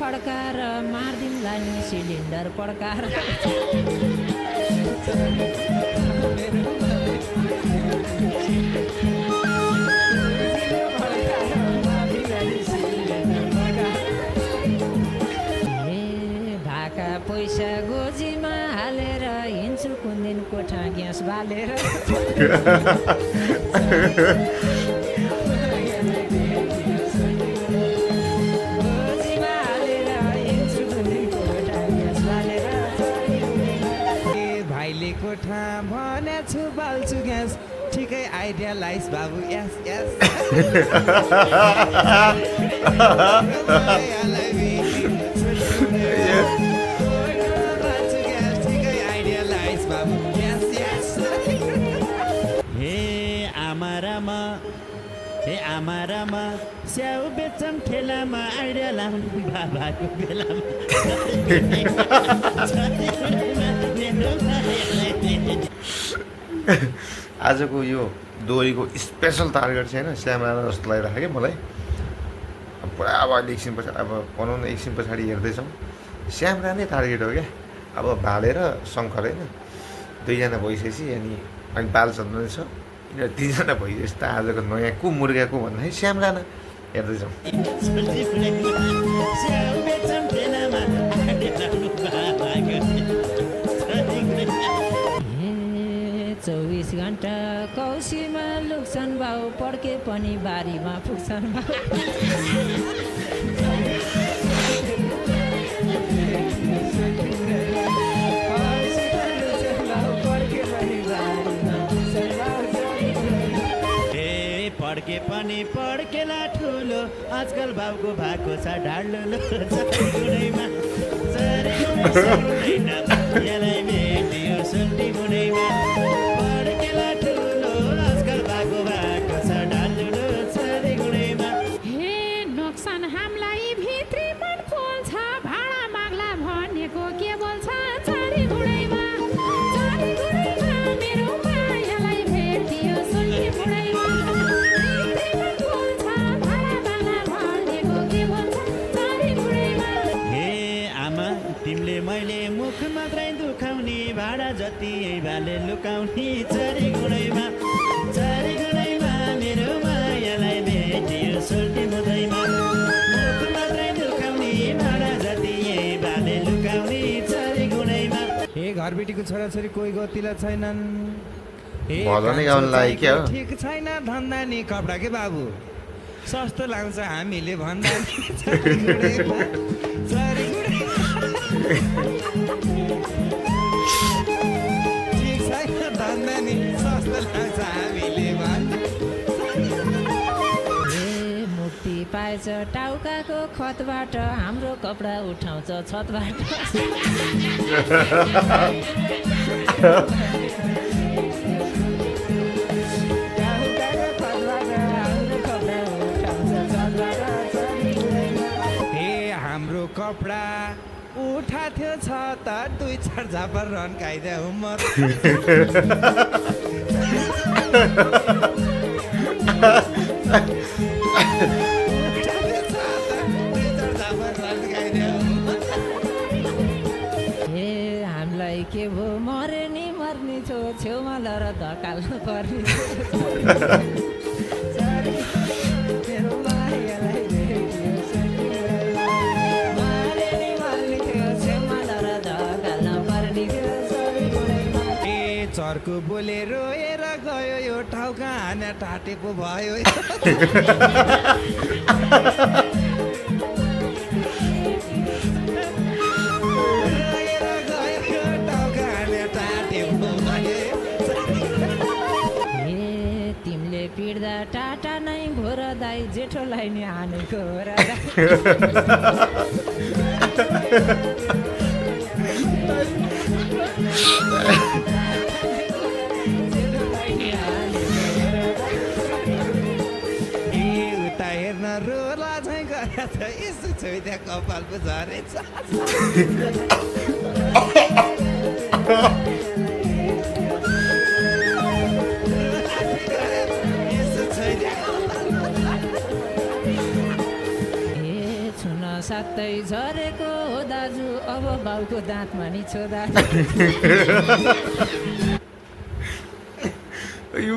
पड्काएर मार्दिउँला नि सिलिन्डर पड्काएर भाका पैसा गोजीमा हालेर हिँड्छु कुन दिन कोठा ग्यास बालेर कोठा भनेछु बाल्छु ग्यास ठिकै आइडिया लाइस बाबु यस यस हे आमारामा स्याउ बेचम ठेलामा आइडिया लाउनु बाबाको बेलामा आजको यो दोहोरीको स्पेसल टार्गेट चाहिँ होइन श्यामराना जस्तो लागिरहेको क्या मलाई पुरा अब अहिले एकछिन पछाडि अब भनौँ न एकछिन पछाडि हेर्दैछौँ श्यामरानै टार्गेट हो क्या अब भाले र शङ्कर होइन दुईजना भइसकेपछि अनि अनि बालचन्द्र छ यिनीहरू तिनजना भइसकेपछि त आजको नयाँ को मुर्गा को भन्दाखेरि श्यामराना हेर्दैछौँ 24 घण्टा कौसीमा लुक्छन् बाउ पड्के पनि बारीमा पुग्छन् पड्के पनि पड्केला ठुलो आजकल बाउको भएको छ ढाड्लो नोक्सान हामीलाई भित्री मन पोल्छ भाडा माग्ला भनेको के बोल्छ चारी गुडैमा मेरो मायालाई भेटियो सुन्ने बुढैमा भित्री मन पोल्छ भाडा माग्ला भनेको के बोल्छ चारी गुडैमा हे आमा तिमीले मैले मुख मात्रै दुखाउने भाडा जति भाले लुकाउने चारी गुडैमा मेरो मायालाई भेटियो सुन्ने बुढैमा मुख मात्रै दुखाउने भाडा जति भाले लुकाउने चारी गुडैमा हे घरबेटीको छोराछोरी कोही गतिला छैनन् हे भजनै गाउन लागि क्या हो ठिक छैन धन्दा नि कपडा के बाबु सस्तो लाग्छ हामीले भन्दा नि चारी गुडैमा ठिक छैन धन्दा नि सस्तो लाग्छ हामीले मुक्ति पाएछ टाउकाको खतबाट हाम्रो कपडा उठाउँछ छतबाट हे हाम्रो कपडा उठा थियो छ त 2-4 झापर रन खाइदे उमर हामीलाई के भो मरे नि मर्ने छो छेउमा लर धकाल्नु पर्ने चर्को बोले रोएर गयो यो ठाउँका हाना टाटे पो भयो तिमीले पिड्दा टाटा नै घोर दाई जेठोलाई नि हानेको र उता हेर्न रोला झै गरेछ यसो छेउ कपाल पो झरेछ साथै झरेको हो दाजु अब बाउको दाँतमा नि छोदा यो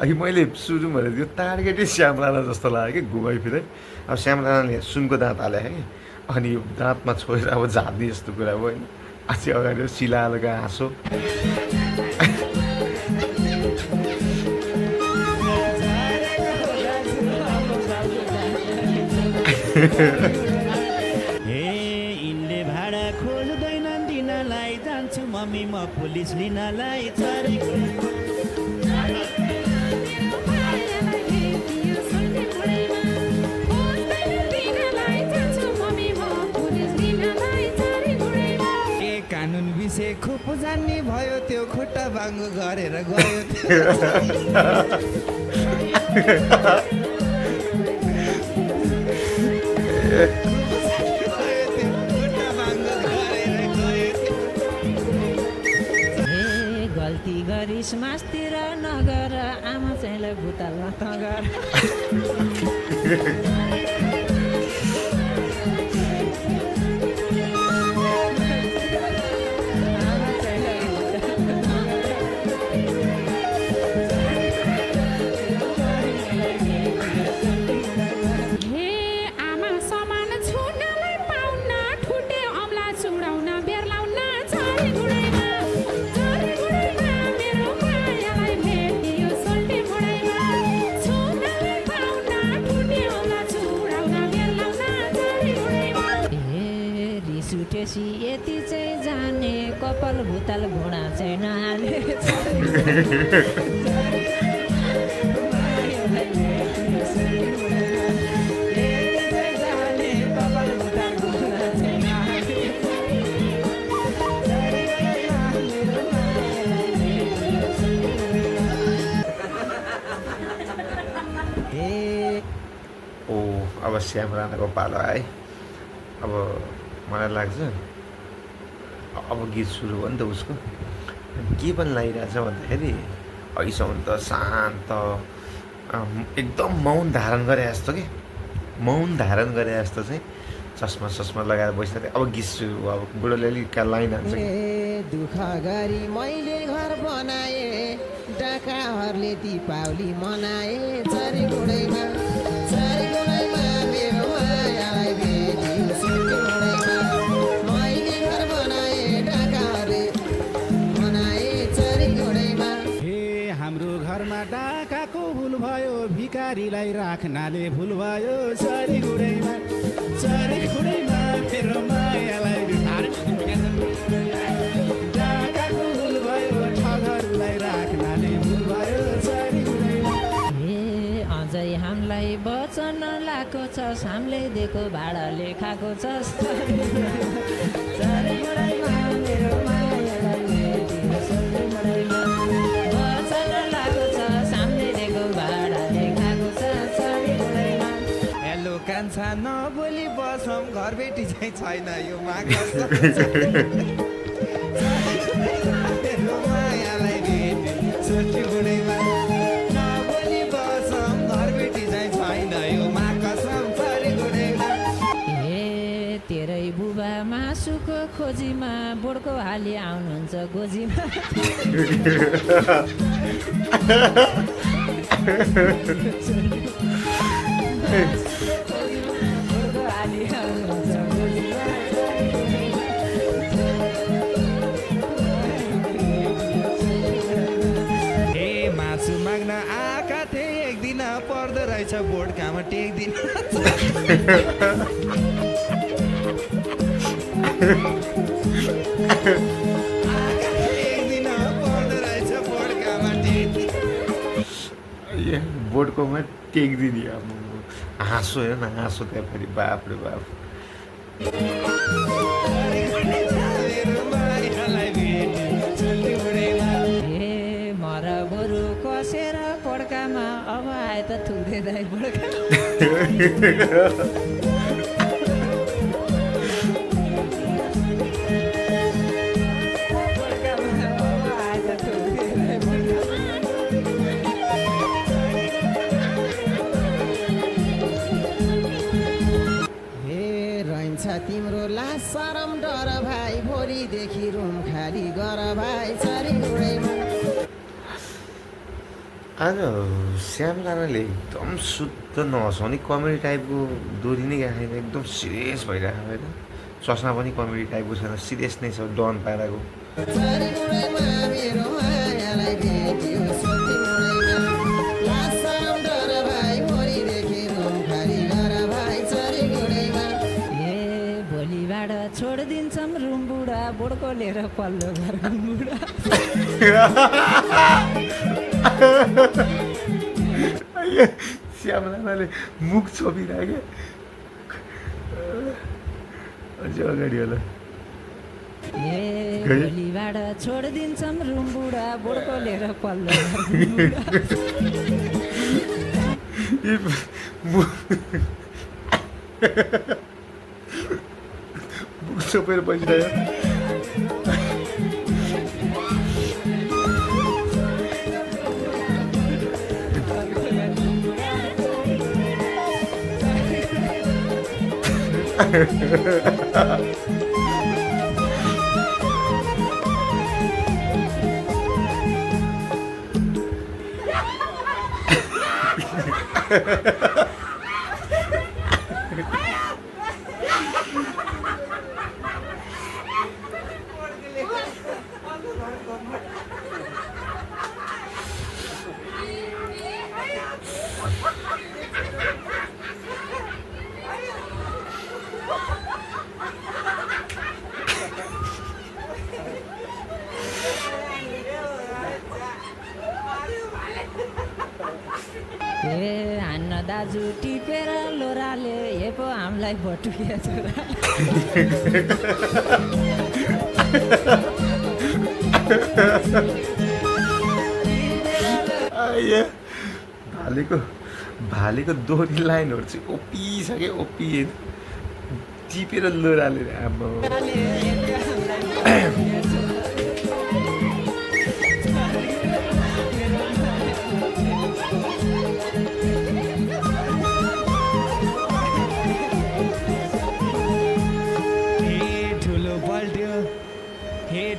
अघि मैले सुरु भनेर त्यो टार्गेटै श्यामलाना जस्तो लाग्यो कि घुमाइ फिरै अब श्यामलानाले सुनको दाँत हाले कि अनि यो दाँतमा छोएर अब झार्ने जस्तो कुरा भयो होइन अझै अगाडि सिलालोको हाँसो हे यिनले भाडा खोज्दैनन् दिनलाई जान्छु मम्मी म पुलिस लिनलाई छरेको मायालाई भेटियो सोल्टी मुडैमा खोज्दैनन् दिनलाई जान्छु मम्मी म पुलिस लिनलाई छरी मुडैमा ए कानुन विषय खुब जान्ने भयो त्यो खुट्टा बाङ्गो गरेर गयो खुट्टा बाङ्गो गरेर गयो हे गल्ती गरिस् मास्तिर नगर आमा चाहिँलाई भुताल्न तगर हे आमा समान छुनलाई पाउन ठुटे औँला चुडाउन बेर्लाउन छरी मुडैमा मेरो मायालाई भेटियो सोल्टी मुडैमा छुनलाई पाउन ठुटे औँला चुडाउन बेर्लाउन छरी मुडैमा हे रिस उठेसी यति चाहिँ जाने कपाल भुताल घुँडा चाहिँ नहाले ओ अब श्यामलानाको पालो आए अब मलाई लाग्छ अब गीत सुरु भयो नि त उसको के पनि लागिरहेछ भन्दाखेरि अहिलेसम्म त शान्त एकदम मौन धारण गरे जस्तो कि मौन धारण गरे जस्तो चाहिँ चस्मा सस्मा लगाएर बसिरहेको अब गीत सुरु भयो अब बुढोले अलिक लाइन हान्छ कि ए दुःख गरी मैले घर बनाए डाकाहरूले दीपावली मनाए चरी गुडैमा मेरो मायालाई भेटियो सोल्टी मुडैमा मैले घर बनाए डाकाहरूले मनाए चरी गुडैमा हे हाम्रो घरमा डाकाको भुल भयो भिखारीलाई राख्नाले भुल भयो चरी गुडैमा मेरो मायालाई डाकाको भुल भयो ठगहरूलाई राख्नाले भुल भयो चरी गुडैमा हे अझै हामीलाई वचन लाएको छस् हामीले दिएको भाडाले खाएको छस् चरी मुडैमा मेरो मायालाई भेटियो सोल्टी मुडैमा वचन लाएको छस् हामीले दिएको भाडाले खाएको छस् चरी मुडैमा हेलो कान्छा नबोली बसौँ घर बेटी चाहिँ छैन यो माग मायालाई भेट्यो सोल्टी मुडैमा नबोली बसौँ घर बेटी चाहिँ छैन यो माग चरी मुडैमा हे तेरै बुबा मासुको खोजीमा बोडको हाली आउनुहुन्छ गोजीमा बोडको हाली आउनुहुन्छ गोजीमा हे मासु माग्न आएका थिए एक दिन पर्दो रहेछ बोर्ड काम टेक्दिन एक दिन पर्दो रहेछ बोर्ड काम टेक्दिन ए बोर्डकोमा टेक्दिने अब हाँसो हेर न हाँसो त्यहाँ फेरि बाप रे बाप मेरो मायालाई भेट्यो सोल्टी मुडैमा हे मर बरु कसेर पड्कामा अब आए त थुक्दै दाइ पड्का हे छ तिम्रो लास शरम डर भाइ भोलिदेखि रुम खाली गर भाइ चरी उडैमा आज श्याम राणाले एकदम शुद्ध नहसाउने कमेडी टाइपको दोहोरी नै गाएन एकदम सिरियस भइरहेको होइन चस्मा पनि कमेडी टाइपको छैन सिरियस नै छ डन पाराको चरी उडैमा मेरो मायालाई भेट्यो सोल्टी उडैमा लास शरम डर भाइ भोलिदेखि रुम खाली गर भाइ चरी उडैमा ए भोलिबाट छोडिदिन्छौँ रुम बुढा बुढको लिएर पल्लो घरको बुढा श्याम राणाले मुख छोपिराख्यो अझै अगाडि होला ए भोलिबाट छोडिदिन्छौँ रुम बुढा बुढको लिएर पल्लो घरको बुढा मुख छोपेर बसिरह्यो ए हान्न दाजु टिपेर लोराले हे पो हामीलाई भटुकिया छोरा भालेको दोहोरी लाइनहरू चाहिँ ओपिसक्यो ओपिए टिपेर लोराले आम्मा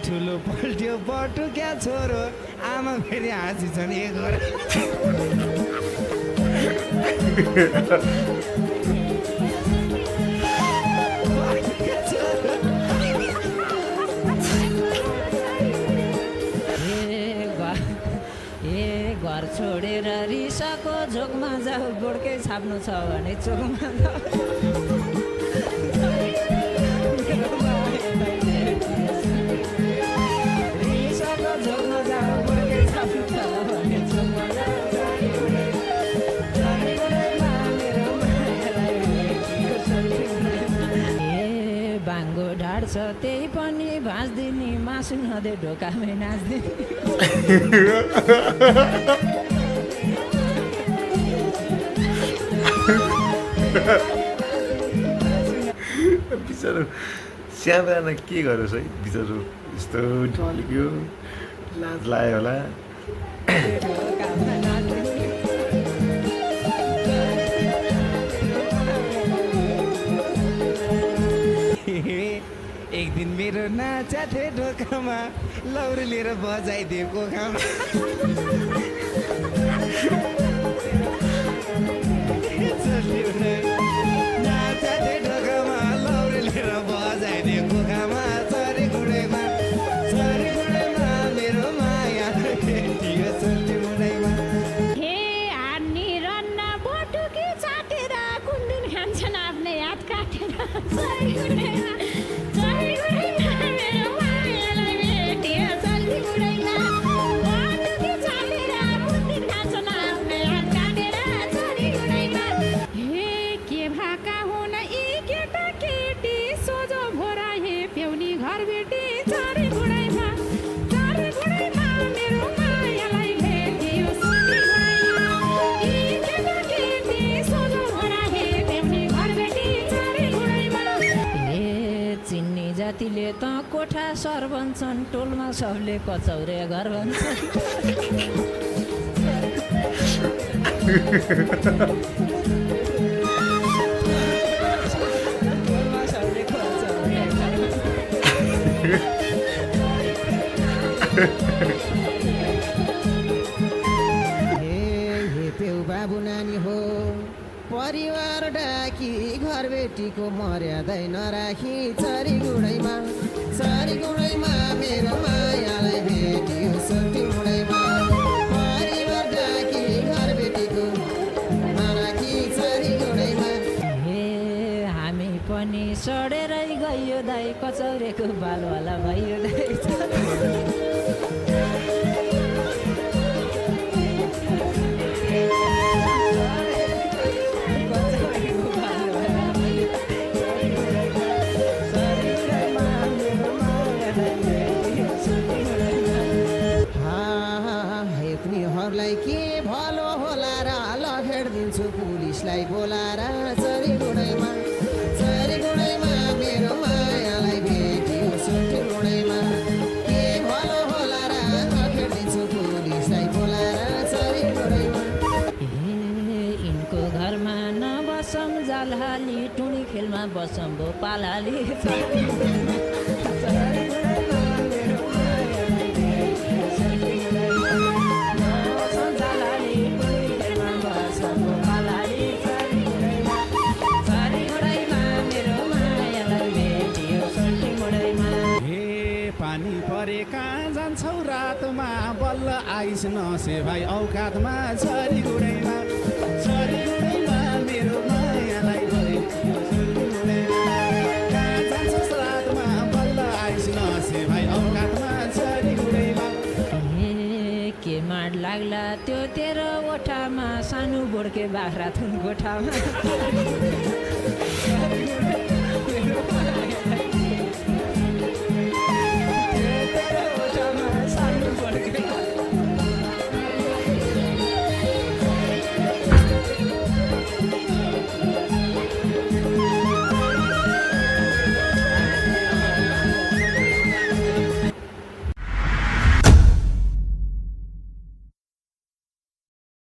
ठुलो पल्ट्यो बटु क्या छोरो आमा फेरि हाँसी छन् ए घर घर छोडेर रिसाको झोकमा जाऊ गोडकै छाप्नु छ भने चोकमा जाऊ बाङ्गो ढाड छ त्यही पनि भाँच्दिने मासु नदे ढोकामै नाच्दिने बिचरो श्याम राणा के गरोस् है बिचरो यस्तो ढल्क्यो लाज लाग्यो होला एक दिन मेरो नाचा थिए ढोकामा लौरी लिएर बजाइदिएको खामा नाचा थिए ढोकामा लौरी लिएर बजाइदिएको खामा चरी गुडैमा मेरो माया भेटियो चल्ती मुडैमा हे हान्नी रन्न बटुकी चाटेर कुन दिन खान्छन् आफ्नै हात काटेर जातिले त कोठा सर भन्छन् टोलमा सबले कचौरे घर भन्छन् टोलमा सबले हे पेउ बाबु नानी हो परिवार डाकी घर बेटीको मर्यादै नराखी चरीगुडैमा मेरो मायालाई भेटियो सोल्टी मुडैमा परिवार डाकी घर बेटीको नराखी चरीगुडैमा हे हामी पनि सडेरै गयो दाइ कचौरेको बालवाला भयो दाइ हेप्नेहरूलाई के भलो होला र लखेडिदिन्छु पुलिसलाई बोलाएर चरीगुडैमा मेरो मायालाई भेटियो सोल्टी मुडैमा के भलो होला र लखेडिदिन्छु पुलिसलाई बोलाएर चरीगुडैमा यिनको घरमा नबसौँ जालहाली टुनी खेलमा बसौँ भो पालाली पानी परे कहाँ जान्छौ रातमा बल्ल आइस नसे भाइ औकातमा चरीगुडैमा मेरो मायालाई भेटियो चरीगुडैमा कहाँ जान्छस् रातमा बल्ल आइस नसे भाइ औकातमा चरीगुडैमा के माड लाग्ला त्यो तेरो ओठामा सानो बोड्के बाख्रा थुन गोठामा